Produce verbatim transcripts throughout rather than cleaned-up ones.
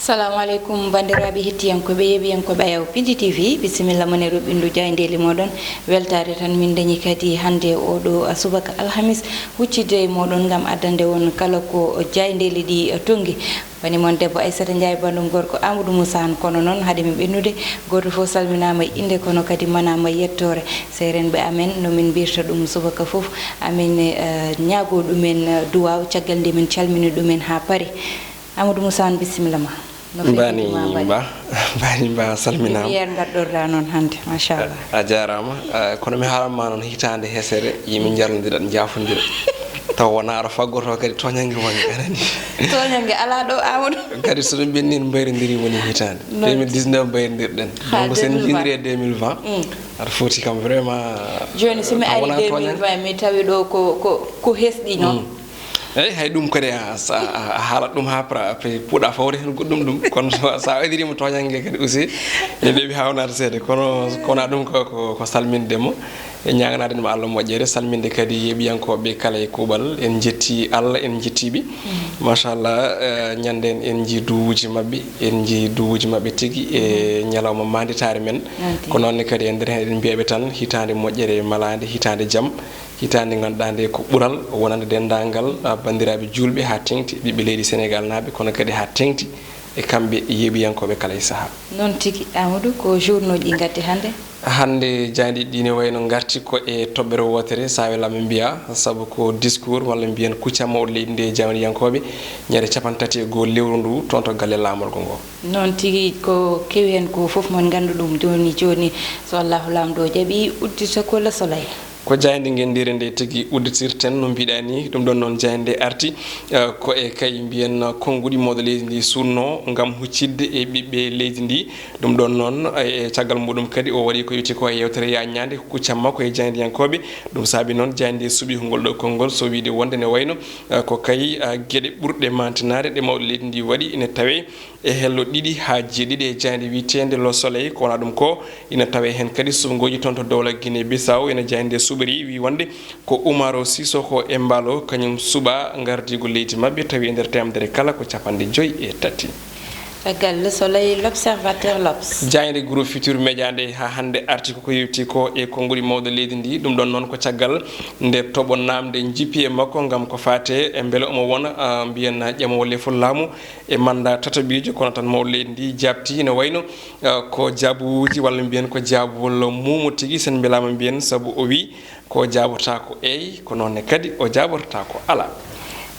Assalamu aleykum, banndiraaɓe hettiyankooɓe, yeeɓiyankooɓe Ayaw Pindi T V, bisimilla mon e ɗo ɓinndu jaayndeeli mooɗon. Weltaare tan min dañi kadi hannde oɗo subaka alhamis, huccitde e mooɗon ngam addande on kala ko jaayndeeli ɗi tonngi. Bani mon debbo Aissata Ndiaye, banndum gorko Amadou Moussa Hann, kono noon hade min ɓennude, gooto fof salminaama e innde, kono kadi manaama e yettoore. Seerenɓe amen, no min mbirta ɗum subaka fof, amin eh, ñaago ɗumen eh, duwaaw, caggal nde min calmini ɗumen haa pari. Amadou Moussa Hann, bisimilla ma. No feƴƴi ma mbaɗi? Mba, mbani mba, salminaama. Lumière ngadɗorɗa noon hannde, machallah. A jaaraama. Eh, kono mi haalan ma noon, hitaande hesere, yimi njarlondira, njaafondira. Taw wonaa aɗa faggorto kadi tooñannge wonde anani. Tooñannge alaa ɗo, Amadou. Kadi so ɗum ɓenni, en mbayrondiri woni hitaande. Noon. Deux mille dix-neuf mbayrondirɗen. Haa Donc, so en deux mille vingt. Njiyondiri e deux mille vingt, Mm. aɗa foti kam vraiment. Jooni, so mi taw ari wonaa tooñannge. Deux mille vingt, mi tawi ɗo ko, ko, ko hesɗi noon. Mm. Eyi, hay ɗum kadi a, a, a, a haalat ɗum haa pra-, pe-, puɗa fawre heen goɗɗum ɗum. Kono so, so a waɗiriima tooñannge kadi aussi, ene weeɓi haawnaade seeɗa. Kono, kono ɗum ko, ko, ko salminde mo, e ñaaganaade mo Allah moƴƴere, salminde kadi yeeɓiyankooɓe kala e kuuɓal. En njetti Allah, en njetti ɓe. Machallah, eh, ñande en, en njii duwuuji maɓɓe, en njii duwuuji maɓɓe tigi e ñalawma maanditaare men. Noon tigi. Ko noon ne kadi e nder heen eɗen mbiya ɓe tan hitaande moƴƴere e malaande, hitaande jam. Hitaande ngannduɗaa nde ko ɓural wonande denndaangal, ah, banndiraaɓe juulɓe haa teeŋti, ɓiɓɓe leydi Senegaalnaaɓe, kono kadi haa teeŋti e kamɓe yeeɓiyankooɓe kala e sahaa. Noon tigi, Amadou, ko journaux ji ngatti hannde? Hannde jaaynde ɗi ne wayno ngarti ko e toɓɓere wootere, so a welaa mi mbiya, sabu ko discours walla mbiyen kuccam mawɗo leydi ndi e jaayndiyankooɓe, ñande capanɗe tati e goo lewru ndu, toon to galle laamorgo ngo. Noon tigi, ko kewi heen ko fof mon nganndu ɗum jooni jooni, so Allahu Laamɗo jaɓi, uddita ko Le Soleil. Ko jaaynde ngenndiire nde tigi udditirten, no mbiɗa ni. Ɗum ɗon noon, jaaynde arti, eh, ko e kay mbiyen konnguɗi mawɗo leydi ndi suutnoo ngam huccitde e ɓiɓɓe leydi ndi. Ɗum ɗon noon, e, e caggal muɗum kadi, o waɗi ko yowiti ko e yewtere yaññaande kuccam makko e jaayndiyankooɓe. Ɗum saabi noon, jaaynde suɓi ngol ɗo konngol, so wiide wonde ne wayno, eh, ko kay, eh, geɗe ɓurɗe maantinaade ɗe mawɗo leydi ndi waɗi ine tawee e hello ɗiɗi haa jeeɗiɗi e jaaynde wiyeteende Le Soleil. Ko wonaa ɗum ko, ina tawee heen kadi suɓngooji toon to dowla Guinée Bissau. Ina jaaynde suɓori wii wonde ko Umaro Sissoco Embaló, kañum suɓa ngardiigu leydi maɓɓe, tawi e nder teemedere kala ko capanɗe joy e tati. Caggal Le Soleil, L'Observateur, L'Obs. Jaaynde Groupe Futurs Médias nde haa hannde arti ko ko yewti ko e konnguɗi mawɗo leydi ndi. Ɗum ɗon noon ko caggal nde toɓo naamnde jippi e makko ngam ko faate e mbele omo wona, ah, mbiyen ƴamoowo lefol laamu e mannda tataɓiijo, kono tan mawɗo leydi ndi jaabti, ene wayno, eh, ko jaabuwuuji walla mbiyen ko jaabowol muumo tigi, sen mbelaama mbiyen, sabu o wii ko jaabata ko eey, ko noon ne kadi o jaaborta ko alaa.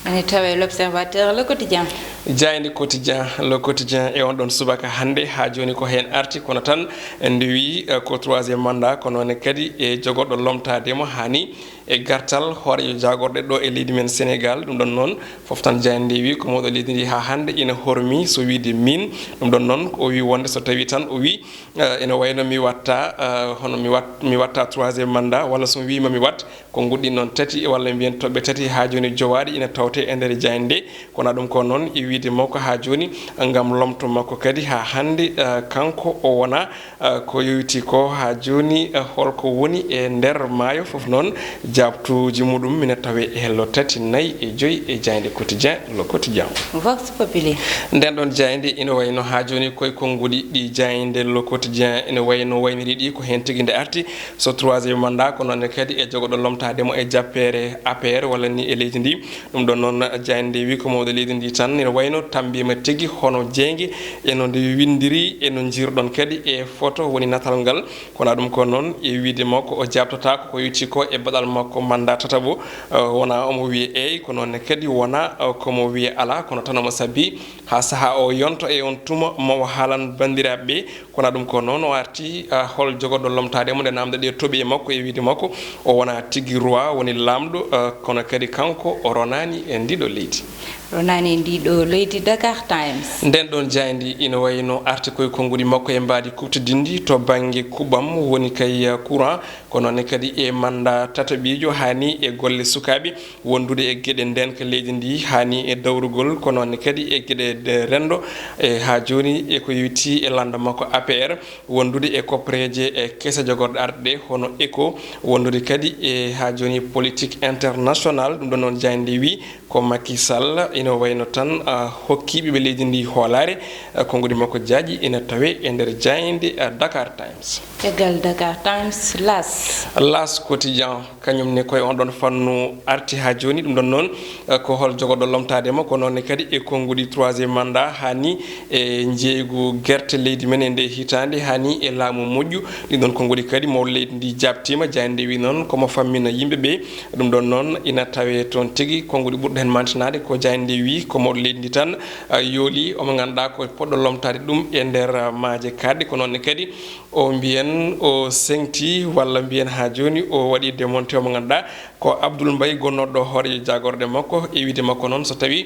Ene tawee L'Observateur, Le Quotidien. Jaaynde Quotidien, Le Quotidien e on ɗon subaka hannde haa jooni ko heen arti, kono tan nde wii, eh, ko troisième mandat, ko noon ne kadi e jogorɗo lomtaade mo haani e gartal hooreejo jaagorɗe ɗo e leydi men Senegaal. Ɗum ɗon noon, fof tan jaaynde nde wi ko mawɗo leydi ndi haa hannde ina hormi, so wiide miin. Ɗum ɗon noon, o wi wonde so tawi tan o wi, eh, ina wayno mi watta, eh, hono mi wat-, mi watta troisième mandat, walla so mi wiima mi wat, ko nguɗɗi noon tati, walla mbiyen toɓɓe tati haa jooni jowaaɗi ina tawte e nder jaaynde nde. Kono ɗum ko noon e wiide makko haa jooni ngam lomto makko kadi haa hannde, eh, kanko o wona, eh, ko yowiti ko haa jooni, eh, holko woni e nder maayo fof noon, jaabtuuji muɗum ina tawee e hello tati, nayi e joyi e jaaynde Quotidien, Le Quotidien. Vox Populi. Nden ɗon jaaynde ina wayno haa jooni koye konnguɗi ɗi jaaynde Le Quotidien ina wayno wayniri ɗi ko heen tigi nde arti, so troisième mandat, ko noon ne kadi e jogoɗo lomtaade mo e jappeere A P R walla ni e leydi ndi. Ɗum ɗon noon, jaaynde wi ko mawɗo leydi ndi tan ina wayno tambiima tigi hono jeynge e no nde winndiri e no njiirɗon kadi e foto woni natal ngal. Kono ɗum ko noon e wiide makko o jaabtataako ko yowiti ko e baɗal makko mannda tataɓo. Eh, wona omo wiye eey, ko noon ne kadi wona, eh, komo wiye alaa, kono tan omo sabbi haa sahaa o yonto e on tuma mawo haalan banndiraaɓe ɓe. Kono ɗum ko noon o arti, ah, hol jogorɗo lomtaade mo nde naamnde ɗe toɓi e makko e wiide makko o wona tigi roi, woni laamɗo, ah, kono kadi kanko o ronaani e ndiɗo leydi. Ronaani e ndiɗo leydi, Dakar Times. Nden ɗon jaaynde ina wayno arti koye konnguɗi makko e mbaadi kuɓtidinndi to bannge kuɓam woni kay, ah, courant. Ko noon ne kadi e mannda tataɓiijo haa ni e golle sukaaɓe, wondude e geɗe ndeenka leydi ndi haa ni e dawrugol, ko noon ne kadi e geɗe de renndo, e haa jooni e ko yowitii e lannda makko A P R, wondude e koppareeje e kese jogorɗe arɗe ɗe, hono ECHO, wondude kadi e haa jooni politique international. Ɗum ɗoon noon, jaaynde wi ko Macky Sall ina wayno tan, ah, hokki ɓiɓɓe leydi ndi hoolaare, ah, konnguɗi makko jaaƴi ina tawee e nder jaaynde, ah, Dakar Times. Caggal Dakar Times, L'As. L'As Quotidien, kañum ne koye on ɗon fannu arti haa jooni. Ɗum ɗon noon, eh, ko hol jogorɗo lomtaade mo, ko noon ne kadi e konnguɗi troisième mandat haa ni e njeeygu gerte leydi men e nde hitaande, haa ni e laamu moƴƴu. Ɗin ɗon konnguɗi kadi mawɗo leydi ndi jaabtiima, jaaynde wi noon ko mo fammina yimɓe ɓe. Ɗum ɗon noon ina tawee toon tigi, konnguɗi ɓurɗo heen mantinaade ko jaaynde wi ko mawɗo leydi ndi tan, eh, yooli, omo ngannduɗaa ko poɗɗo lomtaade ɗum e nder, eh, maaje kaaɗɗe. Ko noon ne kadi o mbiyen o seŋti walla mbiyen haa jooni o waɗi démonté mo ngannduɗaa ko Abdoul Mbaye gonnooɗo hooreejo jaagorɗe makko. E wiide makko noon, so tawii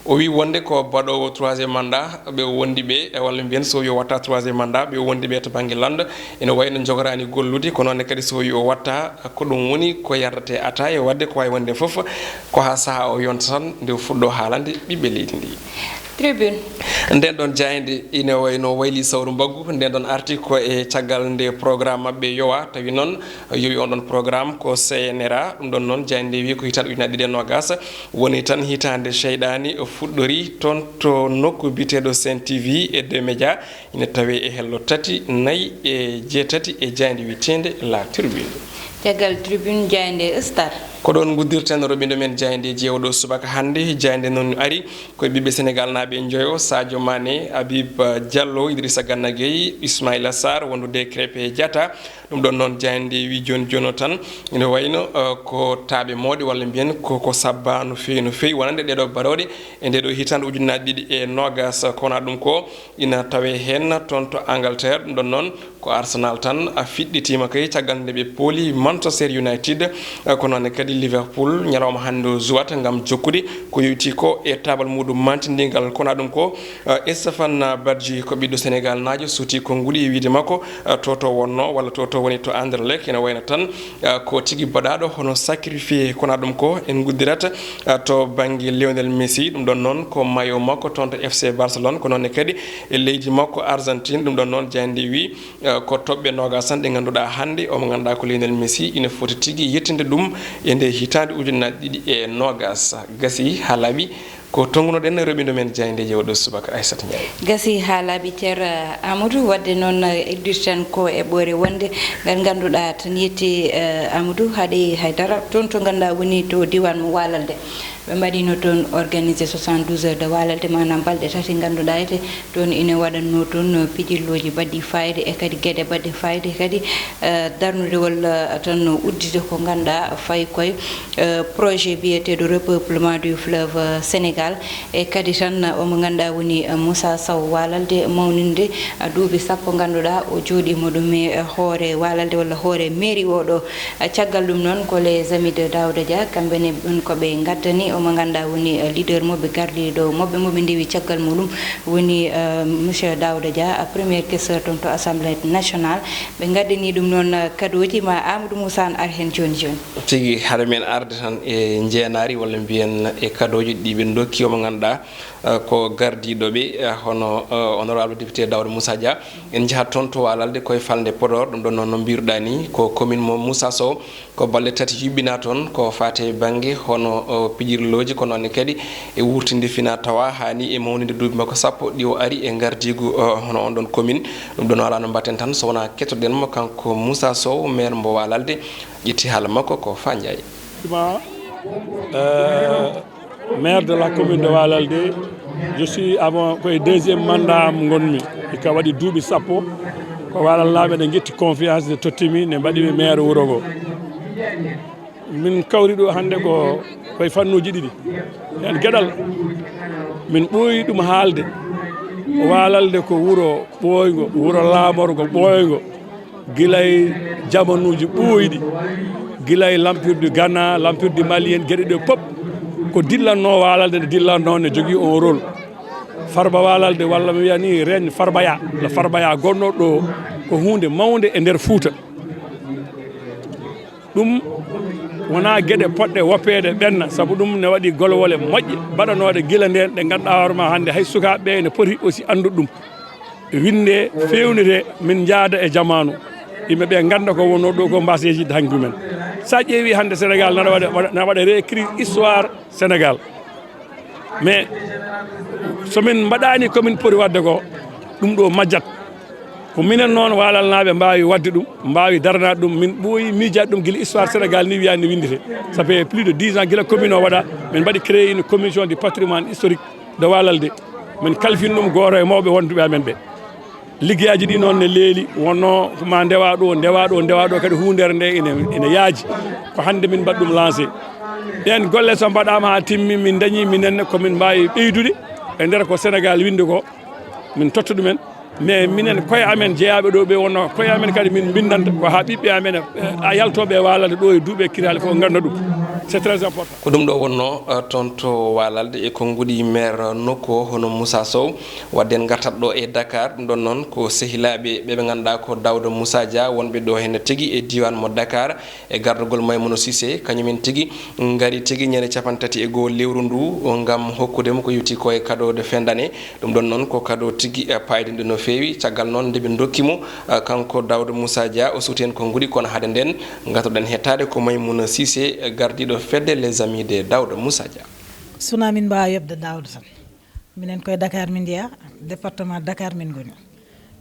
o wii wonde ko baɗoowo troisième mandat, ɓe o wondi ɓe, e walla mbiyen so wii o watta troisième mandat, ɓe o wondi ɓe to bannge lannda ene wayi no njogoraani gollude, ko noon ne kadi so wii o watta, ko ɗum woni ko yardata e ata e waɗde ko waawi wonde fof, ko haa sahaa o yonta tan nde o fuɗɗo haalande ɓiɓɓe leydi ndi. Tribune. Nden ɗon jaaynde ina wayno wayli sawru mbaggu, nden ɗon arti ko e caggal nde programme maɓɓe yowa, tawi noon yowi on ɗon programme ko C N R A. Ɗum ɗon noon jaaynde wi ko hitaande ujunaaje ɗiɗi e noogas woni tan hitaande seyɗaani fuɗɗori toon to nokku biyeteeɗo Sen T V e deux média. Ina tawee e hello tati, nayi e jeetati e jaaynde wiyeteende La Tribune. Caggal Tribune, jaaynde Stade. Ko ɗoon nguddirten roɓindo men jaayndeeji e oɗo subaka hannde. Jaaynde noon ari ko e ɓiɓɓe Senegal naaɓe njoyo, Sadio Mané, Habib Diallo, Idrissa Gana Gueye, Ismaïla Sarr, wondude Krépin Diatta. Ɗum ɗon noon jaaynde wi jooni jooni o tan. Ina wayno, eh, ko taaɓe mawɗe walla mbiyen ko, ko sabba no feewi no feewi wonande ɗeɗo baɗooɗe e ndeɗo hitaande ujunaaji ɗiɗi e noogas. Ko wona ɗum ko ina tawee heen toon to Angleterre. Ɗum ɗon noon ko Arsenal tan a fiɗɗitiima kay caggal nde ɓe pooli Manchester United, eh, ko noon kadi Liverpool ñalawma hannde o zuwata ngam jokkude ko yowitii ko e taabal muɗum mantindingal. Ko wona ɗum ko, eh, Stéphane Badji ko ɓiɗɗo Senegal naajo suuti konnguɗi e wiide makko, eh, to to wonno walla to to woni to Anderlecht. Ene wayno tan, eh, ko tigi baɗaaɗo hono sacrifié. Ko wona ɗum ko en nguddirata, eh, to bannge Lionel Messi. Ɗum ɗon noon ko mayo makko toon to F C Barcelone, ko noon ne kadi e leydi makko Argentine. Ɗum ɗon noon jaaynde wi, eh, ko toɓɓe noogas tan ɗe ngannduɗaa hannde omo ngannduɗaa ko Lionel Messi ina foti tigi yettinde ɗum e nde hitaande ujunaaji ɗiɗi e noogas. Gasi haa laaɓi. Ko tonngunoɗen roɓindo men jaayndeeji oɗo subaka, Aissata Ndiaye. Gasi haa laaɓi, Ceerno Amadou. Waɗde noon, eh, uddirten ko eɓɓoore wonde ngal ngannduɗaa tan yetti, eh, Amadou Haɗi Haydara, toon to ngannduɗaa woni to diiwaan mo Waalalde. Ɓe mbaɗino toon organisé soixante-douze heures de Waalalde, maanaam balɗe tati ngannduɗaa ete toon ina waɗatnoo toon pijirlooji baɗɗi fayde e kadi geɗe baɗɗe fayde kadi, eh, darnude walla tan uddide ko ngannduɗaa fayi koye, eh, projet biyeteeɗo repeuplement du fleuve Sénégal. E kadi tan, omo ngannduɗaa woni, eh, Moussa Sow Waalalde mawninde, eh, duuɓi sappo ngannduɗaa o jooɗiima ɗum e, eh, hoore Waalalde walla hoore mairie o ɗo. Eh, caggal ɗum noon ko les amis de Daouda Dia, kamɓe ne ɗum ko ɓe ngaddani omo ngannduɗaa woni, eh, leader maɓɓe gardiiɗo maɓɓe mo ɓe ndewi caggal muɗum woni, eh, monsieur Daouda Dia, eh, premier questeur toon to Assemblée nationale. Ɓe ngaddani ɗum noon, eh, kadooji, ma Amadou Moussa en ar heen jooni jooni. Tigi, hara men arde tan e njeenaari walla mbiyen e kadooji ɗi ɓe ndokki omo ngannduɗaa, eh, ko gardiiɗo ɓe, eh, hono, eh, honorable député Daouda Moussa Dia. En njahat toon to Waalalde koye falnde Podor, ɗum ɗon noon no mbiruɗaa ni ko commune mo Moussa Sow, ko balɗe tati yuɓɓinaa toon ko faati e bannge hono, eh, pijirlooji, ko noon ne kadi e wuurtinde fina tawa haa ni e mawninde duuɓi makko sappo ɗi o ari e ngardiigu, eh, hono on ɗon commune. Ɗum ɗon alaa no mbaɗten tan so wonaa kettoɗen mo kanko Moussa Sow, maire mbo Waalalde, ƴetti haala makko ko Fa Ndiaye. Euh, maire de la commune de Waalalde, je suis avant koye deuxième mandat am ngonmi. Hikka waɗi duuɓi sappo ko Waalalnaaɓe ne njetti confiance, ne tottimi, ne mbaɗimi maire wuro ngo. Min kawri ɗo hannde ko koye fannuuji ɗiɗi. Heen geɗal min ɓooyi ɗum haalde. Waalalde ko wuro ɓooyngo, wuro laamorgo ɓooyngo. Gila e jamanuuji ɓooyɗi, gila e l'Empire du Ghana, l'Empire du Mali, en geɗe ɗe pop, ko dillanno Waalalde, nde dillanno, ne jogii on rôle. Farba Waalalde, walla mi wiya ni règne Farbaya, no Farbaya gonno ɗo, ko huunde mawnde e nder Fuuta. Ɗum wonaa geɗe potɗe woppeede ɓenna, sabu ɗum ne waɗi golwole moƴƴe baɗanooɗe gila ndeen, ɗe ngannduɗaa hoore ma hannde hay sukaaɓe ɓe ene poti aussi anndude ɗum. Winnde feewnitee, min njaada e jamaanu, yimɓe ɓe ngannda ko wonnoo ɗo ko, mbaasa yejjitde hankki mumen. So a ƴeewi hannde Sénégal nana waɗa, waɗa, nana waɗa réécrire histoire Sénégal. Mais so min mbaɗaani ko min poti waɗde ko, ɗum ɗo majjat. Ko minen noon waalalnaaɓe mbaawi waɗde ɗum, mbaawi daranaade ɗum. Min ɓooyi miijaade ɗum gila histoire Sénégal ni wiyaani winndete. Ça fait plus de dix ans gila commune o waɗa, min mbaɗi créé une commission du patrimoine historique de Walalde. Min kalfini ɗum gooto e mawɓe wonduɓe amen ɓe. Liggeyaaji ɗi noon ne leeli, wonno ko ma ndewa ɗo, ndewa ɗo, ndewa ɗo, kadi huundeere nde ene, ene yaaji. Ko hannde min mbaɗi ɗum lancé. Ɗeen golle so mbaɗaama haa timmi, min ndañi minen ne ko min mbaawi ɓeydude e nder ko Sénégal winndi ko, min totta ɗumen. Mais minen koye amen jeyaaɓe ɗo ɓe wonno koye amen kadi min mbinndanta ko haa ɓiɓɓe amen, eh, a yaltooɓe e Walalde ɗo e duuɓe kiraali fof ngannda ɗum. C'est très important. Ko ɗum ɗo wonno, eh, toon to Walalde e konnguɗi maire nokku o, hono Moussa Sow. Wadde en ngartat ɗo e Dakar, ɗum ɗon noon ko sehilaaɓe ɓe ɓe ngannduɗaa ko Daouda Moussa Dia, wonɓe ɗo heen tigi e diiwaan mo Dakar, e gardagol Maimouna Cissé, kañum en tigi ngari tigi ñande capanɗe tati e goo lewru ndu ngam hokkude mo ko yowti ko e cadeau de fin d'année. Ɗum ɗon noon ko cadeau tigi, eh, paayɗinɗo no feewi. Caggal noon nde ɓe ndokki mo, eh, kanko Daouda Moussa Dia, o suuti heen konnguɗi, kono hade nden ngartoɗen hettaade ko Maimouna Cissé, eh, gardiiɗo fedde Les Amis de Daouda Moussa Dia. Suna min mbaawa yoɓde Daouda tan. Minen koye Dakar min njeyaa, département Dakar min ngoni.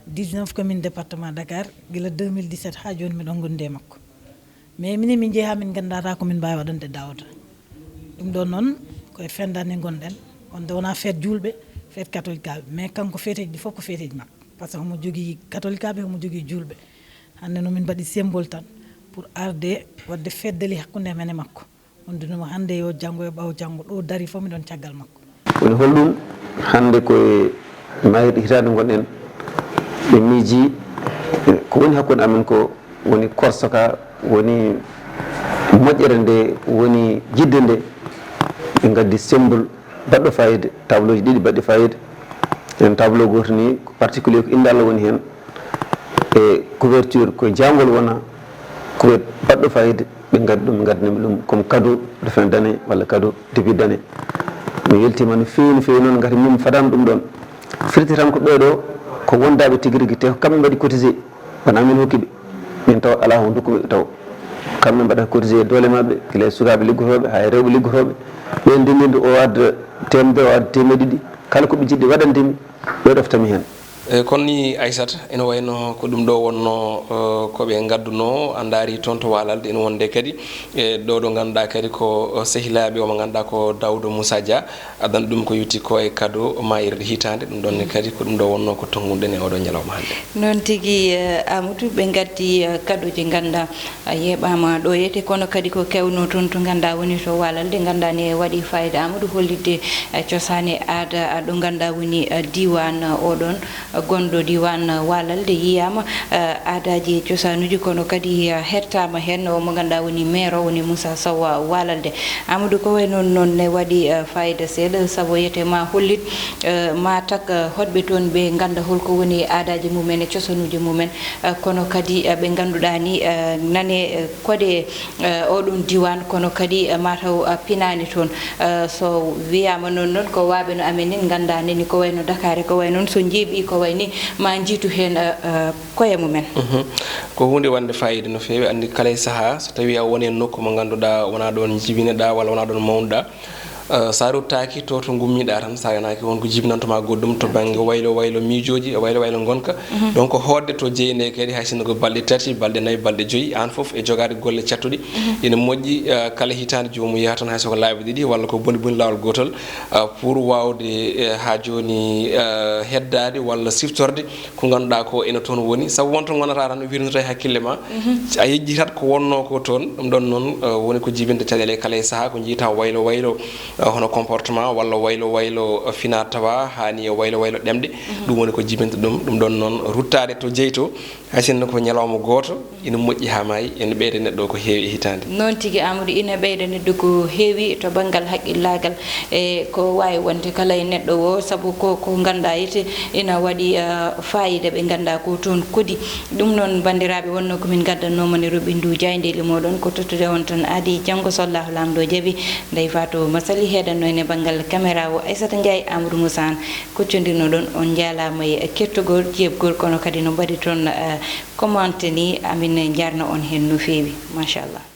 Dix-neuf commune département Dakar, gila deux mille dix-sept haa jooni miɗo ngondi e makko. Mais minen min njeyaa, min nganndataa ko min mbaawi waɗande Daouda. Ɗum ɗon noon koye fin d'année ngonɗen. Wonde wonaa fête juulɓe, fête katolikaaɓe. Mais kanko feeteeji ɗi fof ko feeteeji makko. Par ce que homo jogii katolikaaɓe, homo jogii juulɓe. Hannde noon min mbaɗi symbole tan pour arde waɗde feddali hakkunde amen e makko. Wondude mo hannde yo janngo, yo ɓaawo janngo, ɗo dari fof miɗon caggal makko. Woni holɗum hannde koye maayirɗe hitaande ngonɗen, ɓe miiji, eh, ko woni hakkunde amen ko woni korsa ka, woni moƴƴere nde, woni jidde nde, ɓe ngaddi symbole baɗɗo fayida, tableau ji ɗiɗi baɗɗi fayida. Heen tableau gooto ni ko particulier, ko innde Allah woni heen. E couverture ko jaangol wona, couvert baɗɗo fayida, ɓe ngaddi ɗum, ɓe ngaddani mi ɗum comme cadeau de fin d'année walla cadeau début d'année. Mi weltiima no feewi, no feewi noon, ngati min fadaani ɗum ɗoon. Firti tan ko ɓee ɗoo ko wondaaɓe tigi rigi, te ko kamɓe mbaɗi cotisé, wonaa min hokki ɓe. Min taw alaa ko ndokku ɓe taw. Kamɓe mbaɗata cotisé e doole maɓɓe, gila e sukaaɓe liggotooɓe, haa e rewɓe liggotooɓe. Ɓe ndendindi o adda teemedere, o adda teemedde ɗiɗi. Kala ko ɓe njiɗi waɗande mi, ɓe ɗoftami heen. E, kono ni, Aissata, ene wayno ko ɗum ɗo wonno, eh, ko ɓe ngadduno, a ndaari toon to Walalde, ene wonde kadi, e, ɗo ɗo ngannduɗaa kadi ko, eh, sehilaaɓe o mo ngannduɗaa ko Daouda Moussa Dia, addani ɗum ko yowti ko e cadeau maayirɗe hitaande, ɗum ɗon ne kadi ko ɗum ɗo wonno ko tonnguɗen e oɗo ñalawma hannde. Noon tigi, eh, Amadou, ɓe ngaddi, eh, cadeau ji ngannduɗaa a yeeɓaama ɗo yeete, kono kadi ko keewno toon to ngannduɗaa woni to Walalde, ngannduɗaa ne waɗi fayida, Amadou, hollitde, eh, cosaan e aada, eh, ɗo ngannduɗaa woni, eh, diiwaan, eh, oɗon, eh, gonɗo diiwaan, eh, Walalde, yiyaama, eh, aadaaji e cosaanuuji, kono kadi, eh, hettaama heen o mo ngannduɗaa woni maire o, woni Moussa Sow, eh, Walalde. Amadou, ko wayi noon, noon ne waɗi, eh, fayida seeɗa, sabu yeete ma hollit, eh, ma tak, eh, hoɗɓe toon ɓe ngannda hol ko woni aadaaji mumen e cosaanuuji mumen. Eh, kono kadi, eh, ɓe ngannduɗaa ni, eh, nane, eh, koɗe, eh, oɗon diiwaan, kono kadi, eh, mataw, eh, pinaani toon. Eh, so wiyaama noon, noon ko waaɓe no amen ni nganndaa ne ni ko wayi no Dakar, ko wayi noon so njeeɓi ko wayi ni ma njiitu heen, eh, eh, koye mumen. Mhm. Ko huunde wonde faayiida no feewi. Anndi kala e sahaa so tawii a woni e nokku mo ngannduɗaa wonaa ɗoon njibinoɗaa walla wonaa ɗoon mawnuɗaa, Eh, so a ruttaaki to, to ngummiɗaa tan, so a renaaki, won ko jibinanto ma goɗɗum to bannge waylo waylo miijooji, waylo waylo ngonka. Mhm. Donc, hoɗde to jeyi nde kadi, hay sinno ko balɗe tati, balɗe nayi, balɗe joyi, aan fof e jogaade golle cattuɗi. Mhm. Ina moƴƴi, eh, kala hitaande joomum yaha toon, hay so ko laabi ɗiɗi walla ko boni boni laawol gootol, eh, pour waawde, eh, haa jooni, eh, heddaade walla siftorde ko ngannduɗaa ko ene toon woni, sabu won to ngonata tan wirnata e hakkille ma, mhm, a yejjitat ko wonnoo ko toon. Ɗum ɗoon noon, eh, woni ko jibinta caɗeele kala e sahaa, ko njiyta waylo waylo, hono comportement walla waylo waylo fina tawa, hani e waylo waylo ɗemɗe. Ɗum woni ko jibinta ɗum. Ɗum ɗon noon, ruttaade to jeyi to, hay sinno ko ñalawma gooto, ina moƴƴi haa maayi, ene ɓeyda neɗɗo ko heewi e hitaande. Noon tigi, Amadou, ina ɓeyda neɗɗo ko heewi to banngal haqqillaagal, e ko waawi wonde kala e neɗɗo o, sabu ko, ko ngannduɗaa ete ina waɗi, ah, faayiida, ɓe ngannduɗaa ko toon kodi. Ɗum noon, banndiraaɓe, wonnoo ko min ngaddannooma ne roɓindu jaayndeeli mooɗon, ko tottude on tan aadi. Janngo, so Allaahu Laamɗo jaɓi, Ndey Faatu Masali heedannoo en e banngal caméra o, Aissata Ndiaye, Amadou Moussa Anne, kuccondirno ɗon. On njaalaama e kettugol, jeeɓgol, kono kadi no mbaɗi toon, eh, commenté ni, amin njaarna on heen no feewi, machallah.